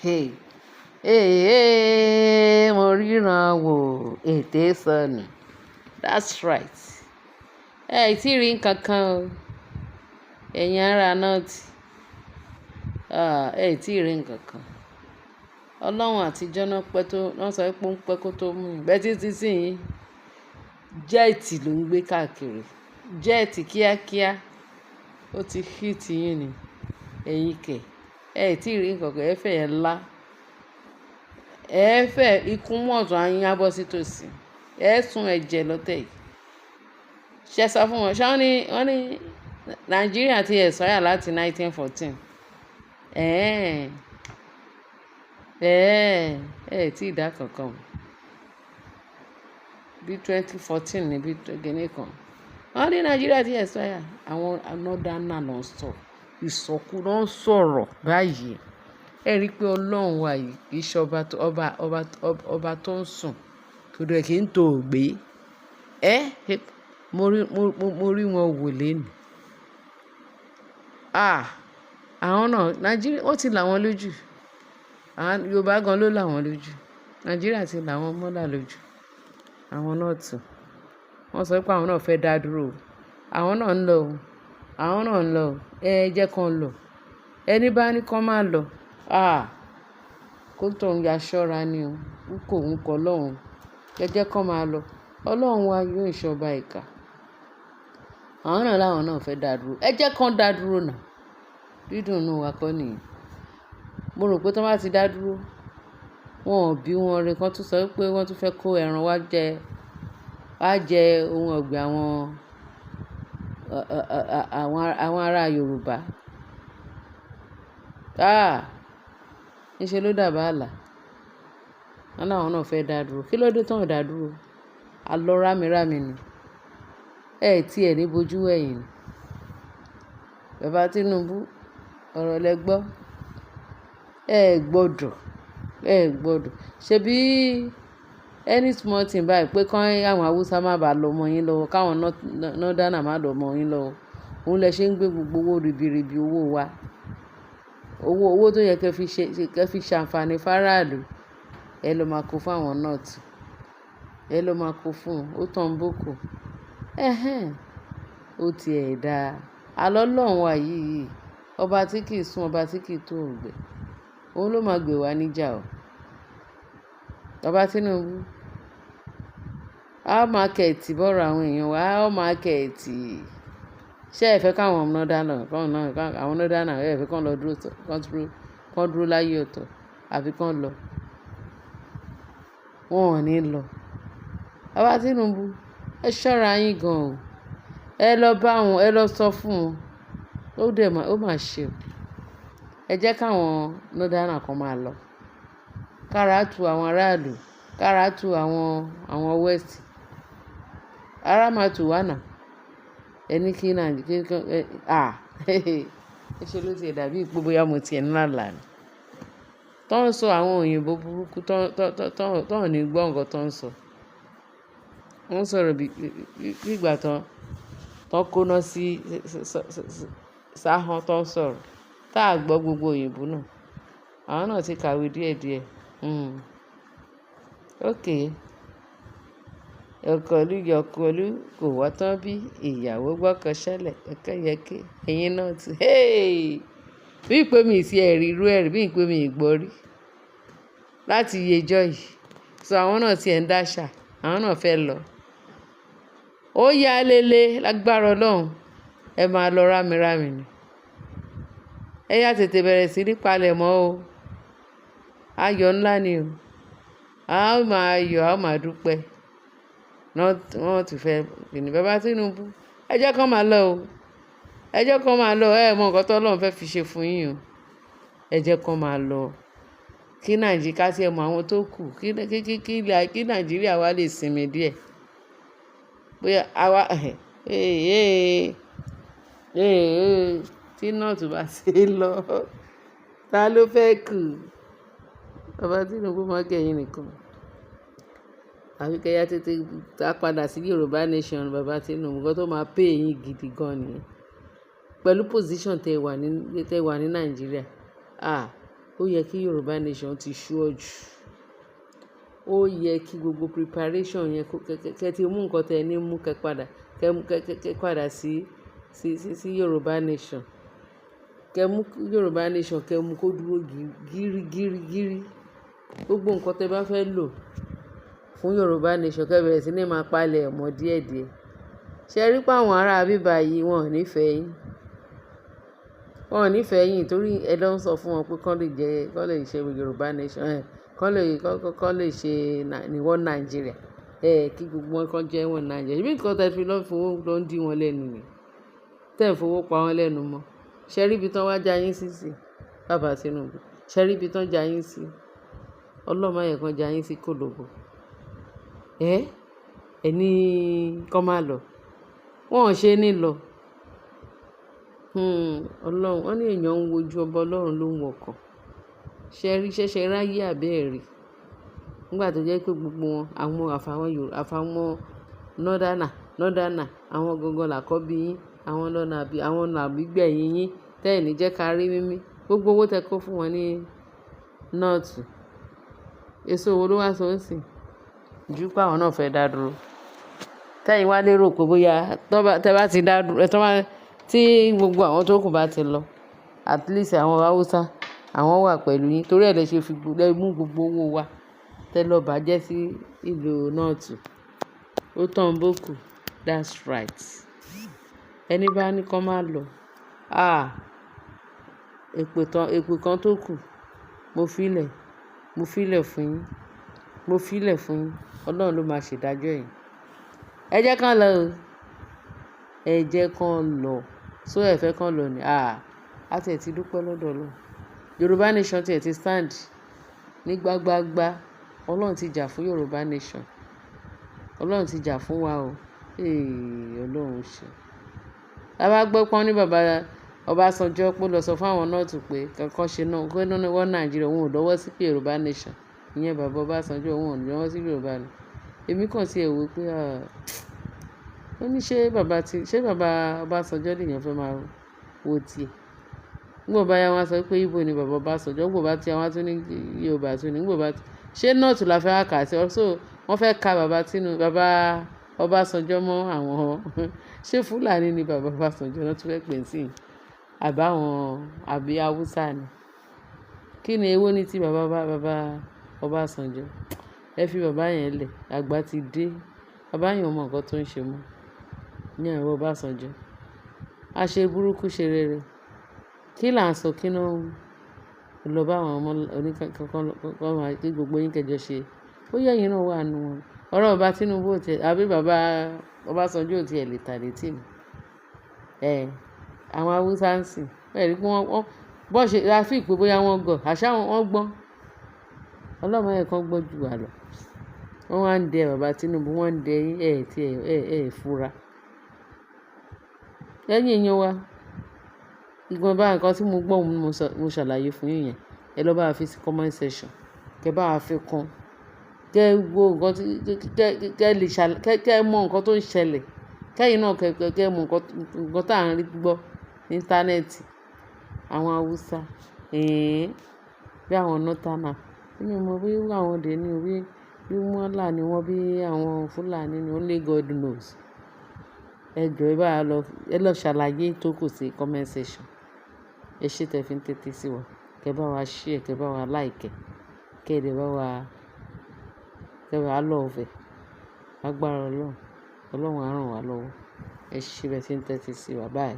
Hey, hey, mo ríran wò, ètè sọnù. That's right. Ẹ tí rí nǹkan kan o. Ẹ̀yin ará North. Ah, ẹ tí rí nǹkan kan. Ọlọ́run àtijọ́ náà pẹ́ tó, wọ́n sọ pé ó ń pẹ́ kó tó mú yín. Bẹ́ẹ̀ títí sí yín, jet ló ń gbé káàkiri. Jet kíákíá. Ó ti hit yín ni. Ẹ̀yin kẹ̀. Ẹ tí rí nǹkan kan, ẹ fẹ́ ẹ lá. Ẹ fẹ́ ikú mọ̀tún á yín á bọ́ sí tòsí. Ẹ sun ẹ̀jẹ̀ lọ́tẹ̀ yìí. Ṣé sọ fún wọn? Ṣé wọ́n ní Nàìjíríà ti expire láti 1914. Ẹ̀ẹ́, ẹ̀ ẹ́ tí ì dá kankan mọ̀. Bí 2014 ní bí kíní kan. Wọ́n ní Nàìjíríà ti expire. Àwọn northerner ló ń sọ. Ìsọkú ló ń sọ̀rọ̀ báyìí. Ẹ rí i pé Ọlọ́run wa yìí kì í ṣe ọba tó, ọba, ọba, ọba tó ń sùn, kò dẹ̀ kí ń tó gbé. Ẹ́, mo rí wọn wò léni. Ah, àwọn náà, Nàìjíríà, wọ́n ti là wọ́n lójú. Àwọn Yorùbá gan ló là wọ́n lójú. Nàìjíríà ti là wọ́n mọ́là lójú. Àwọn North. Wọ́n sọ pé àwọn náà fẹ́ dá dúró o. Àwọn náà ń lọ o. Àwọn náà ń lọ o. Ẹ jẹ́ kí wọ́n lọ. Ẹni bá ní kí wọ́n má lọ. Ah, kó tó ń ya ṣọ́ra ni o. N kò ń kọ Ọlọ́run. Ẹ jẹ́ kí wọ́n máa lọ. Ọlọ́run wa yóò ṣọba ìkà. Àwọn náà láwọn náà fẹ́ dá dúró. Ẹ jẹ́ kí wọ́n dá dúró náà. Dídùn inú wa kọ́ nìyẹn. Mo rò pé tí wọ́n bá ti dá dúró, wọn ò bí wọn re kí wọ́n tún sọ wípé wọ́n tún fẹ́ kó ẹran wá jẹ ohun ọ̀gbìn àwọn ará Yorùbá. Ah! Níṣe ló dàbí àlà. Wọ́n láwọn náà fẹ́ dá dúró. Kí ló dé tí wọ́n ò dá dúró? A lọ rámirámi ni. Ẹ tí ẹ ní bojú ẹ̀yìn ni. Bàbá Tinubu, ọ̀rọ̀ lẹ gbọ́. Ẹ gbọdọ̀, ẹ gbọdọ̀. Ṣé bí any small thing báyìí pé kí àwọn Hausa má bàa lọ mọ́ yín lọ́wọ́, káwọn Northerner má lọ mọ́ yín lọ́wọ́. Òun lẹ ṣe ń gbé gbogbo owó ribiribi owó wa. Owó, owó tó yẹ kí ẹ fi ṣe, kí ẹ fi ṣànfàní fáráàlú. Ẹ lọ máa kó fún àwọn North. Ẹ lọ máa kó fún wọn. Ó tán boko. Ẹhẹ́n. Ó ti ẹ̀ dá. Alọ́ Ọlọ́run wa yìí, ọba tí kì í sùn, ọba tí kì í tó òǹgbẹ. Òun ló máa gbé wa níjà o. Bàbá Tinubu, how market bọ́rọ̀ àwọn èèyàn wa, how market. Ṣé ẹ fẹ́ káwọn northerner, àwọn northerner, ẹ fẹ́ kí wọ́n lọ dúró, kí wọ́n dúró láyé ọ̀tọ̀ àbí kí wọ́n lọ? Wọn ò ní lọ. Bàbá Tinubu, ẹ ṣọ́ra yín gan o. Ẹ lọ bá wọn, ẹ lọ sọ fún wọn. Ó dẹ̀ má, ó máa ṣe o. Ẹ jẹ́ káwọn northerner kan máa lọ. Kára tu àwọn aráàlú, kára tu àwọn West. Ara máa tù wá náà. Ẹ ní kí Nàìjíríà, kí, ah, ẹ ṣe ló ti dàbí pé bóyá mo ti ẹ̀ ń lá àlá ni. Tó ń sọ àwọn òyìnbó burúkú tó ń ní gbọ́ nǹkan tó ń sọ. Wọ́n ń sọ̀rọ̀ bí ìgbà tán kóná sí sáhọ́n tó ń sọ̀rọ̀. Tá a gbọ́ gbogbo òyìnbó náà. Àwọn náà ti kàwé díẹ̀díẹ̀. Okay. Ọkọ̀lú yọkọlú kò wá tán bí ìyàwó gbọ́kọ ṣẹlẹ̀. Ọkọ yẹké. Ẹ̀yin náà ti, hey! Bí i pé mi ì tí ẹ rí irú ẹ rí, bí i pé mi ì gbọ́ rí. Láti iye ọjọ́ yìí. So àwọn náà tí ẹ ń dáṣà, àwọn náà fẹ́ lọ. Ó yá lélẹ̀ lágbára Ọlọ́run. Ẹ máa lọ rámirámi ni. Ẹ yá tètè bẹ̀rẹ̀ sí ní palẹ̀mọ́ o. Ayọ̀ ńlá ni o. A ó máa yọ̀, a ó máa dúpẹ́. Wọ́n ti fẹ́ kíni Bàbá Tinubu. Ẹ jẹ́ kí wọ́n máa lọ o. Ẹ jẹ́ kí wọ́n máa lọ. Ẹ mọ nǹkan tó Ọlọ́run fẹ́ fi ṣe fún yín o. Ẹ jẹ́ kí wọ́n máa lọ. Kí Nàìjíríà ká tí ẹ mọ àwọn tó kù. Kí Nàìjíríà wá lè sinmi díẹ̀. Bóyá àwa, eh, eh, tí North bá ṣe lọ, ta ló fẹ́ kù? Bàbá Tinubu máa kẹ́yìn nìkan. Àbí kí ẹ yá tètè dá padà sí Yorùbá Nation, Bàbá Tinubu, nǹkan tó máa pay yín gidi gan ni. Pẹ̀lú position tí ẹ wà ní, tí ẹ wà ní Nàìjíríà. Ah! Ó yẹ kí Yorùbá Nation ti sure jù. Ó yẹ kí gbogbo preparation yẹn kó kẹ́ ti mú nǹkan tí ẹ ní mú kẹ́ padà, kẹ́ padà sí Yorùbá Nation. Kẹ́ mú Yorùbá Nation, kẹ́ mú kó dúró gírí gírí gírí. Gbogbo nǹkan tí ẹ bá fẹ́ lò fún Yorùbá Nation, kẹ́ bẹ̀rẹ̀ sí ní máa palẹ̀ mọ́ díẹ̀díẹ̀. Ṣé ẹ rí pé àwọn ará bíbà yìí wọ́n ò ní fẹ́ yín? Wọ́n ò ní fẹ́ yín torí ẹ lọ ń sọ fún wọn pé kán lè jẹ́, kán lè ṣe Yorùbá Nation, kán lè ṣe ní one Nigeria. Kí gbogbo wọn kan jẹ́ one Nigeria. Ṣebí nǹkan tí ẹ fi lọ fowó lọ ń dí wọn lẹ́nu ni. Tẹ́ ẹ̀ fowó pa wọ́n lẹ́nu mọ́. Ṣé ẹ rí ibi tí wọ́n wá já yín sí sí? Bàbá Tinubu. Ṣé ẹ rí ibi tí wọ́n já yín sí? Ọlọ́run má jẹ kí wọ́n já yín sí kòlòbò. Ẹ ní kán má lọ. Wọ́n ò ṣe ní lọ. Ọlọ́run, wọ́n ní èèyàn ń wojú ọba, Ọlọ́run ló ń wọkàn. Ṣé ẹ rí, ṣẹ̀ṣẹ̀ ráyé àbí ẹ̀ rí? Nígbà tó jẹ́ pé gbogbo wọn, àwọn àfàwọn Yorùbá, àfàwọn northerner, northerner, àwọn gangan làkọ́bí yín, àwọn lọ́nà àbí, àwọn làbí gbẹ̀yìn yín, tẹ́ ẹ̀ ní jẹ́ ká rí mímí. Gbogbo owó tẹ kó fún wọn ní north. Èso wo ló wá so ń sìn? Ju pé àwọn náà fẹ́ dá dúró. Tẹ́yìn wá lérò pé bóyá tẹ́ bá ti dá dúró, tí gbogbo àwọn tó kù bá ti lọ, at least àwọn Hausa, àwọn wà pẹ̀lú yín torí ẹ lè ṣe fi lẹ mú gbogbo owó wa tẹ lọ bàjẹ́ sí ìlú north. Ó tán bókù. That's right. Ẹni bá ní kó má lọ. Ah! Èpè tán, èpè kan tó kù. Mo fi lẹ̀, mo fi lẹ̀ fún yín. Mo fi lẹ̀ fún yín. Ọlọ́run ló máa ṣèdájọ́ yín. Ẹ jẹ́ kán lọ o. Ẹ jẹ́ kán lọ. So ẹ fẹ́ kán lọ ni? Ah! A ti ẹ̀ ti dúpẹ́ lọ́dọ̀ Ọlọ́run. Yorùbá Nation tí ẹ ti stand ní gbágbágbá. Ọlọ́run ti jà fún Yorùbá Nation. Ọlọ́run ti jà fún wa o. Ee, Ọlọ́run ṣe. A bá gbọ́ pé wọ́n ní bàbá Ọbásanjọ́ pé ó lọ sọ fún àwọn north pé kankan ṣe náà, pé nínú one Nigeria òun ò lọ́wọ́ sí pé Yorùbá Nation. Ìyẹn bàbá Ọbásanjọ́ òun ò lọ́wọ́ sí Yorùbá ni. Èmi kàn tí ẹ wò pé, ah, ó ní ṣé bàbá tí, ṣé bàbá Ọbásanjọ́ lè yàn fẹ́ máa wo tiẹ̀. Nígbà bá yá wọ́n á sọ pé Igbo ni bàbá Ọbásanjọ́, nígbà bá tí wọ́n á tún ní Yorùbá tún ní, nígbà bá tí, ṣé north la fẹ́ wá kà sí? So wọ́n fẹ́ ka bàbá Tinubu, bàbá Ọbásanjọ́ mọ́ àwọn. Ṣé Fúlàní ni bàbá Ọbásanjọ́ náà tún fẹ́ pè sí i? Àbí àwọn, àbí Hausa ni? Kí ni ewó ní tí bàbá Ọbásanjọ́? Ẹ fi bàbá yẹn lẹ̀, àgbà ti dé. Bàbá yẹn ò mọ nǹkan tó ń ṣe mọ́. Ní àwọn Ọbásanjọ́. A ṣe burúkú ṣe rere. Kí là ń sọ kí ná lọ bá àwọn ọmọ oníkankan kan máa kí gbogbo yín kẹjọ ṣe. Ó yẹ ẹ̀yin náà wà nínú wọn. Ọ̀rọ̀ bàbá Tinubu ò tẹ̀, àbí bàbá Ọbásanjọ́ ò tí ẹ lè tà létí mi. Àwọn Hausa ń sìn. Ẹ rí pé wọ́n, bó ṣe, a fi pé bóyá wọ́n gọ̀, àṣá wọ́n gbọ́n. Ọlọ́run má jẹ́ kí wọ́n gbọ́n jù wá lọ. Wọ́n wá ń dẹ bàbá Tinubu, wọ́n ń dẹ yín, ẹ tí ẹ fura. Ẹ̀yin èèyàn wa, ìwọ̀nba nǹkan tí mo gbọ́ mo ṣàlàyé fún yín yẹn. Ẹ lọ bá wa fi sí comment section. Kẹ bá wa fi kún. Kẹ wo nǹkan tí, kẹ lè ṣàlà, kẹ mọ nǹkan tó ń ṣẹlẹ̀. Kẹ́yìn náà kẹ mọ nǹkan tí à ń rí gbọ́ ní íńtánẹ́ẹ̀tì. Àwọn Hausa, bí àwọn northerner. Èmi ò mọ̀ bí àwọn dè ní o, bí mọ́là ni wọ́n, bí àwọn Fúlàní ni, only God knows. Ẹ jọ ẹ bá wa lọ, ẹ lọ ṣàlàyé tó kù sí comment section. Ẹ ṣé tẹ fi ń tẹ́tí sí wa. Kẹ bá wa share, kẹ bá wa like, kẹ dẹ̀ bá wa, kẹ bá wa love ẹ. Lágbára Ọlọ́run, Ọlọ́run á rán wa lọ́wọ́. Ẹ ṣé bẹ tí ń tẹ́tí sí wa. Bye.